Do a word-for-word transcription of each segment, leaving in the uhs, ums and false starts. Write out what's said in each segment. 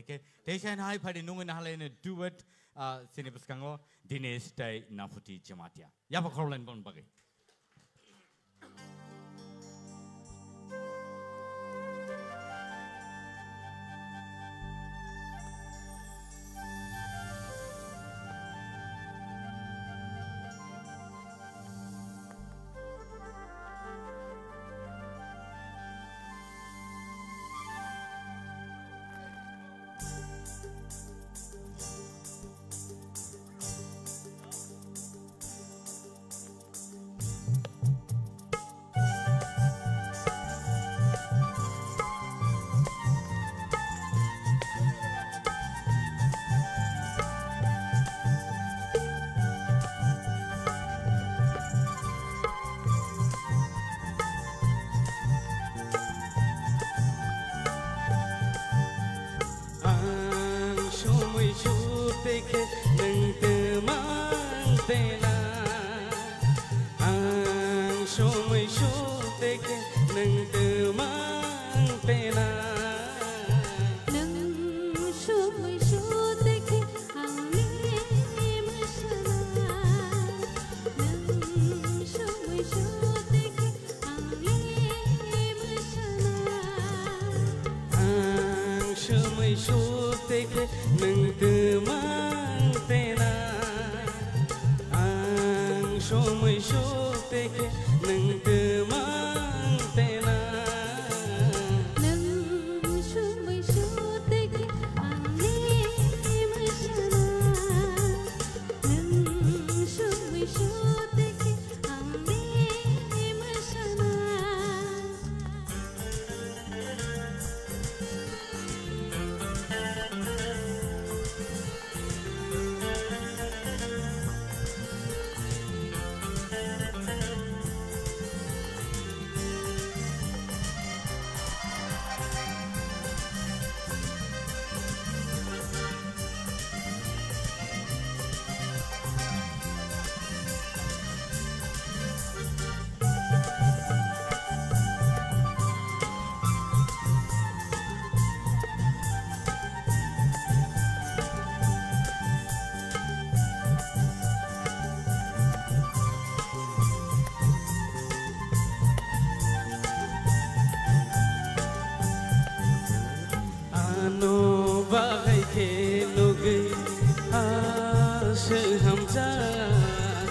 Khe teisa hai phadi nungwi nahalai ni duet, ah, chini bwskango Dinesh tei Naphuti Jamatia. Yapha khoroknwi boni bagwi. Ang sumui sute khe nwng twmang tena. Ang sumui sute khe nwng twmang tena. Nwng sumui sute khe ang le mwsana. Nwng sumui sute khe Ang le mwsana. Ang sumui sute khe nwng twmang tena. Ang sumui sute khe nwng twmang tena. Nwng sumui sute khe ang le mwsana. Nwng sumui sute khe Ang le mwsana. Ano bahai khe nugwi aswk hamjak,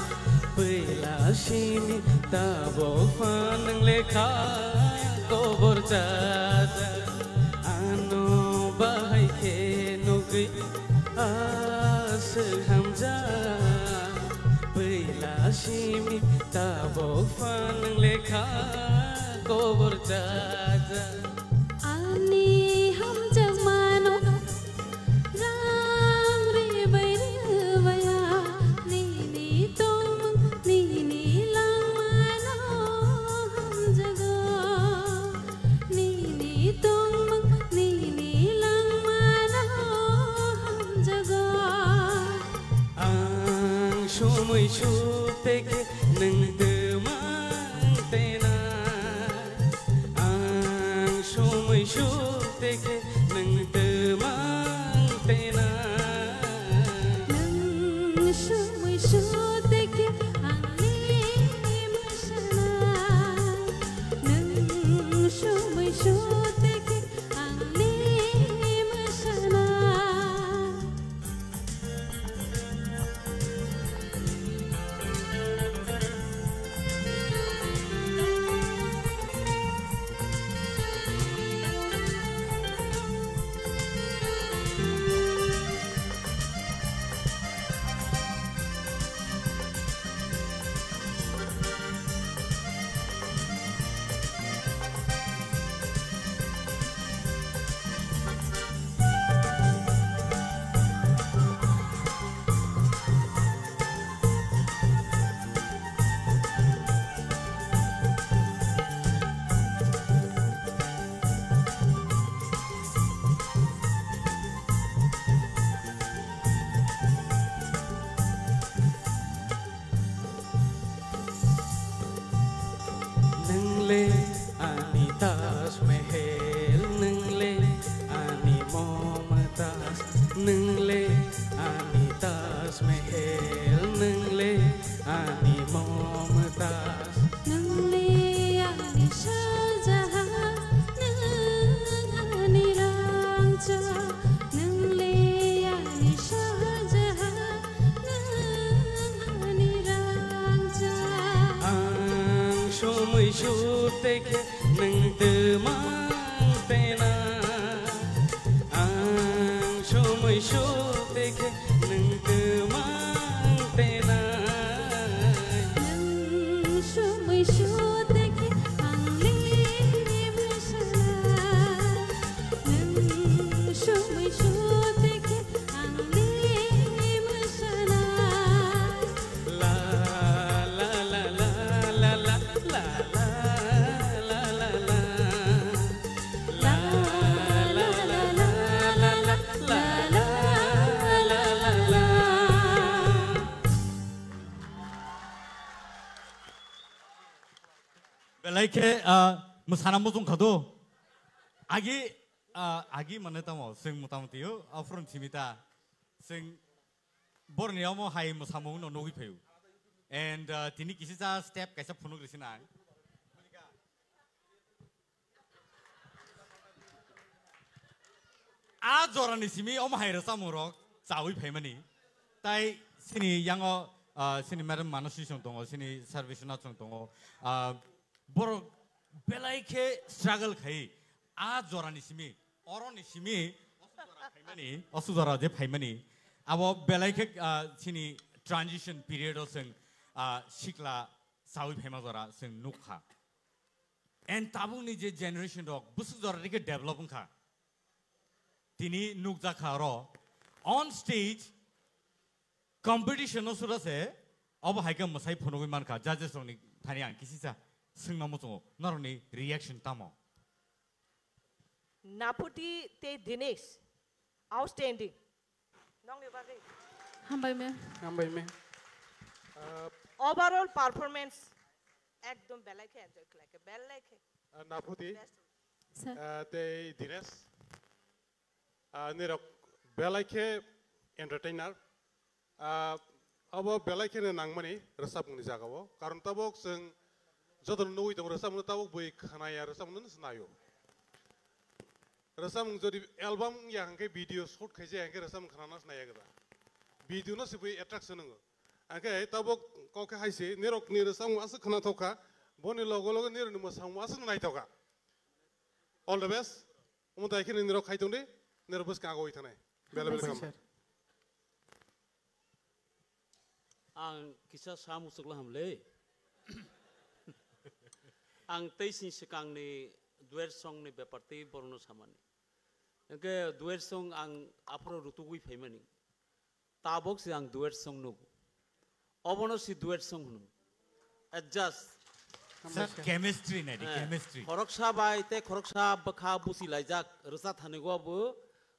puila simi tabuk phan nwng lekha kobor chajak. Ano bahai khe nugwi aswk hamjak, puila simi tabuk phan nwng lekha kobor chajak. Ani hamjakmano ram rwbai rwbaiya, nini tongmung nini langmano hamjago. Nini tongmung nini langmano hamjago. Ang sumui sute khe nwng twmang tena. Ang sumui sute khe nwng twmang tena. Nwng sumui sute khe ang le mwsana. Nwng sumui sute khe ang le mwsana. Nwngle ani Taj Mahal, nwngle ani Mumtaz. Nwngle ani Shah Jahan, nwng ani rangchak. Nwngle ani Shah Jahan, nwng ani rangchak. Ang somoi sute khe nwng twmang tena. Ang somoi sute khe nwng twmang tenai. Nwng somoi sute khe ang le mwsana. Nwng somoi sute khe ang le mwsana. La la la la la la la la la la. La la la la la la la la la. Belai khe, ah, mwsana muchung kha do. Agi, ah, agi mane tamo, chwng mota moti o, aphuru simi ta. Chwng borni omo hai mwsamung no nugwi phaio. And, ah, tini kisi cha step kaisa phunuk risi nai. A jorani simi omo hai rwchapmung rok chawi phaimani. Tai sini yango, ah, sini madam Manasi chwng tongo, sini service na chwng tongo. Ah, borok belai khe struggle khai. A jorani simi, oroni simi, osu jora phaimani, osu jora je phaimani. Abo belai khe, ah, sini transition period o chwng, ah, sikla chawi phaima jora chwng nukha. And tabukni je generation rok bwswk jora dikhe develop wngkha. Tini nukjakha oro on stage competition no sura se obo hai khe mwsai phunugwi mankha judges rokni thani ang kisisa swngna muchungo norokni reaction tamo? Naputi tei Dinesh, outstanding. Nongni bagwi. Hambai me. Hambai me. Uh, overall performance ekdom belai khe enjoy khlai khe, belai khe. Uh, Naputi, best. Sir. Uh, tei Dinesh. Uh, nirok belai khe entertainer. Ah, abo belai kheno nangmani rwchapmungni jagao. Karon tabuk chwng jotono nugwi tongo rwchapmungno tabuk bui khwnaya rwchapmungno swnaio. Rwchapmung jodi album wngya hwnkhe video shoot khaijaya hwnkhe rwchapmung khwnana swnaiyakhe ba. Video no se bui attraction wngo. Hwnkhe tabuk kok khe hai se nirokni rwchapmung aswk khwnathok kha, boni logo logo nirokni mwsamung aswk naithok kha. All the best. Omo tai khe nirok khai tongdi, nirok bwskango oi thanai. Bela bela Hambai, hambai. Sir. Ang kisa sa muchukla hamle. Ang tei sini swkangni duet songni bepar tei borokno samani. Hwnkhe duet song ang aphuru rutugwi phaimani. Tabok se ang duet song nugo. Obono si duet song hwno. Adjust. Sir, chemistry nai di, eh, chemistry. Khoroksa bai tei khoroksa bwkha busi laijak rwsa thani go bo,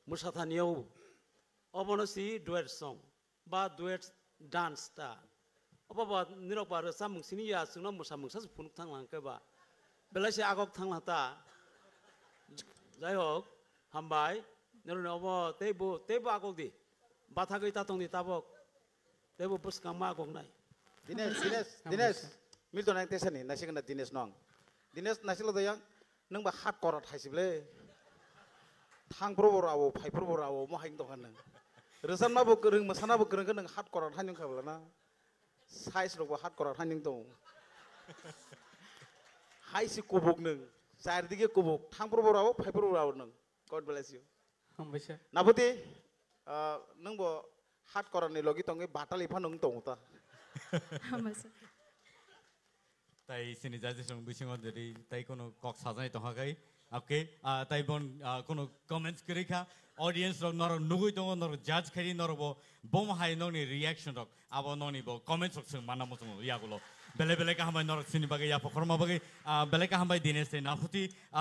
mwsa thani o. Obono si duet song. Ba duet dance ta. Obo ba nirok ba rwsa mungsini ya chwngno mwsa mungsa se phunuk thang lang khe ba. Belai se agok thang lang ta. Jai hok, hambai. Nirok ni obo tei bo, tei bo agok di. Bathagwi ta tong di tabok. Tei bo bwskang ma agok nai. Dinesh, Dinesh, Dinesh. Milton ang tesani, naisik na Dinesh nong. Dinesh naisik lo dayang. Nwng ba hat korat hai se ble. Thang pro bo rao, phai pro bo rao, mo hai tong kha nwng. Rwchapna bo kwrwng, mwsana bo kwrwng khe nwng hat korat hai nwng kha bla na. Size rok bo hat korat hai nwng tong. Hai se kubuk nwng, char dige kubuk, thang pro bo rao, phai pro bo rao nwng. God bless you. Hambai sir. Nabuti, ah, nwng bo hat korat ni logi tongwi batali pha nwng tong ta. Hambai sir. Tai sini judges rok bisingo jodi tai kono kok sajani tongkha kai, okay, ah, tai bon, ah, kono comments kwrwi kha, audience rok norok nugwi tongo, norok judge khaidi, norok bo bomo hai nokni reaction rok, abo nokni bo comments rok chwng manna muchungo yagulo. Belai belai kaham bai norok sini bagwi yapha khorma bagwi, ah, belai kaham bai Dinesh tei Naputi, ah,